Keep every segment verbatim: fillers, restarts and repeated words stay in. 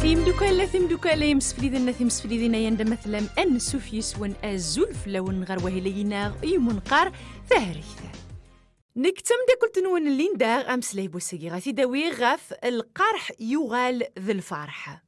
Timdukal, a timdukal, a imsefliden, a timseflidin, ay anda ma tellam, ansuf yes-wen, azul fell-awen ɣer wahil-agi-nneɣ i umenqar Tahregt. Nekk d tameddakelt-nwen Linda, ameslay n wass-agi ɣa t-id-awiɣ ɣef lqerḥ yuɣal d lferḥ.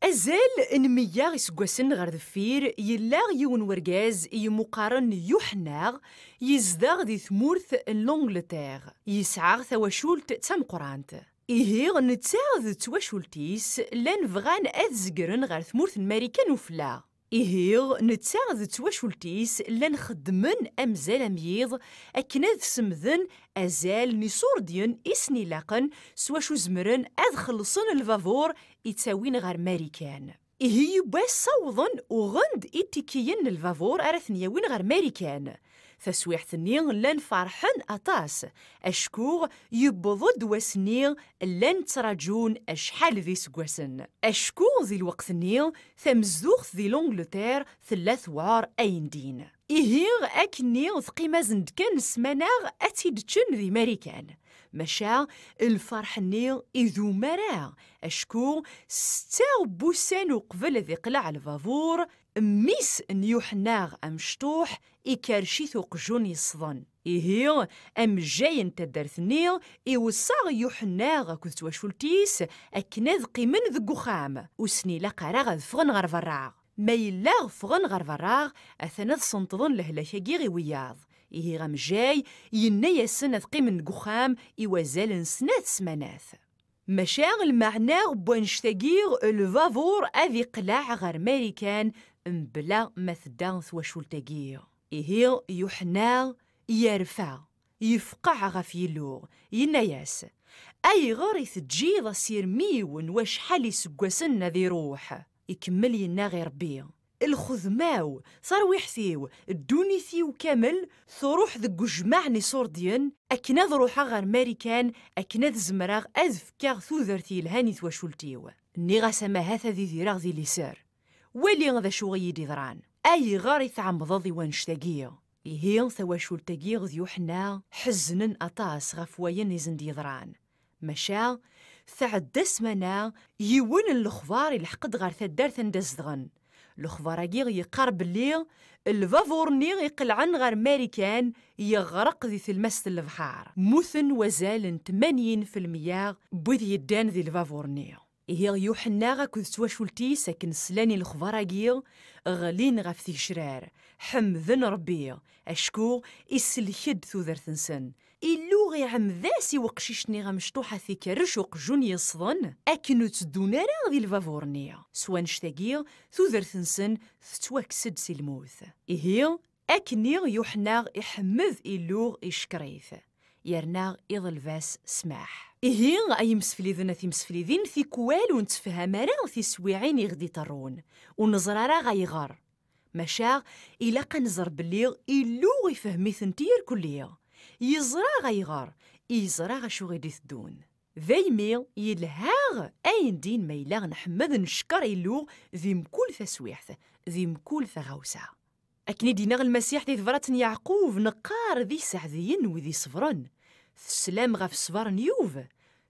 Azal n meyya iseggasen ɣer deffir, yella yiwen wergaz i yemmuqaren Yuḥenna, yezdeɣ di tmurt n l'Angleterre. Yesɛa tawacult d tameqqrant. Ihi, netta d twacult-is llan bɣan ad zegren ɣer tmurt n Marikan ufella. Ihi, netta d twacult-is llan xeddmen amzal amyiḍ akken ad semden azal n iṣurdiyen i sen-ilaqen s wacu zemren ad xellṣen lbabur i ttawin ɣer Marikan. Ihi, yiwwas ssawḍen, uɣen-d itikiyen n lbabur ara ten-yawin ɣer Marikan. Taswiɛt-nni llan ferḥen aṭas, acku yewweḍ-d wass-nni llan ttraǧun acḥal d iseggasen. Acku di lweqt-nni, tamezduɣt di l'Angleterre tella tewɛer ayendin. Ihi, akkenni teqqim-asen-d kan ssmana ad tt-id-ččen di Marikan. Maca lferḥ-nni idum ara, acku setta n wussan uqbel ad iqleɛ lbabur, mmi-s n Yuḥenna amecṭuḥ ikerrec-it uqjun yesḍen. Ihi, amejjay n taddart-nni iweṣṣa Yuḥenna akked twacult-is akken ad qqimen deg uxxam, ur sen-ilaq ara ad ffɣen ɣer berra. Ma yella ffɣen ɣer berra, atan ad senṭḍen lehlak-agi i wiyaḍ. Ihi, amejjay yenna-yasen ad qqimen deg uxxam i wazal n snat ssmanat. Maca lmeɛna n wannect-agi, lbabur ad iqleɛ ɣer Marikan mebla ma tedda twacult-agi. Ihi, Yuḥenna yerfa, yefqeɛ ɣef Yillu, yenna-yas: "Ayɣer i teǧǧiḍ asirem-iw n wacḥal iseggasen ad iruḥ?" Ikemmel yenna i Ṛebbi: "Lxedma-w, tarwiḥt-iw, ddunit-iw kamel truḥ deg ujmaɛ n iṣurdiyen akken ad ruḥeɣ ɣer Marikan, akken ad zemreɣ ad fkeɣ tudert yelhan i twacult-iw. Nniɣ-as amahat ad idireɣ di liser. Wali d acu i yi-d-iḍran. Ayɣer i tɛemmdeḍ i wannect-agi?" Ihi, tawacult-agi d Yuḥenna ḥeznen aṭas ɣef wayen i sen-d-yeḍran. Maca, tɛedda ssmana, yiwen n lexbar ilḥeq-d ɣer taddart anda zedɣen. Lexbar-agi yeqqar belli lbabur-nni iqelɛen ɣer Marikan yeɣreq di tlemmast n lebḥer. Mmuten wazal n tmanyin filmya n wid yeddan di lbabur-nni. Ihi, Yuḥenna akked twacult-is, akken slan i lexbar-agi, ɣlin ɣef tgecrar, ḥemmden Ṛebbi, acku isellek-d tudert-nsen. Illu iɛemmed-as i weqcic-nni amecṭuḥ ad t-ikerrec uqjun yesḍen akken ur tteddun ara di lbabur-nni. S wannect-agi, tudert-nsen tettwakkes-d si lmut. Ihi, akkenni Yuḥenna iḥemmed Illu, icekkeṛ-it, yerna iḍleb-as ssmaḥ. Ihi, ay imsefliden a timseflidin, tikwal ur nettifham ara tiswiɛin i ɣ-d-iṭerrun, ur neẓri ara ayɣer. Maca, ilaq ad nẓer belli Illu ifhem-itent irkelli. Yeẓra ayɣer, yeẓra acu i d-iteddun. Daymi yelha ayen din ma yella nḥemmed neckeṛ Illu di mkul taswiɛt, di mkul taɣawsa. Akken i d-yenna Lmasiḥ di tebrat n Yeɛqub, neqqar d iseɛdiyen wid iṣebren. Teslam ɣef ṣṣber n Yub,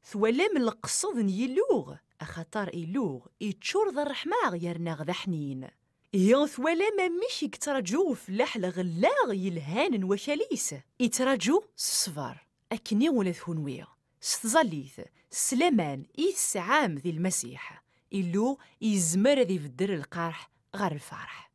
twalam leqsed n Yillu, axaṭer Illu iččur d ṛṛeḥma yerna d aḥnin. Ihi twalam amek i yettraǧu ufellaḥ lɣella yelhan n wakal-is? Ittraǧu s ṣṣber, akkenni ula d kunwi, s tẓallit, s laman i tesɛam di Lmasiḥ, Illu yezmer ad ibeddel lqerḥ ɣer lferḥ.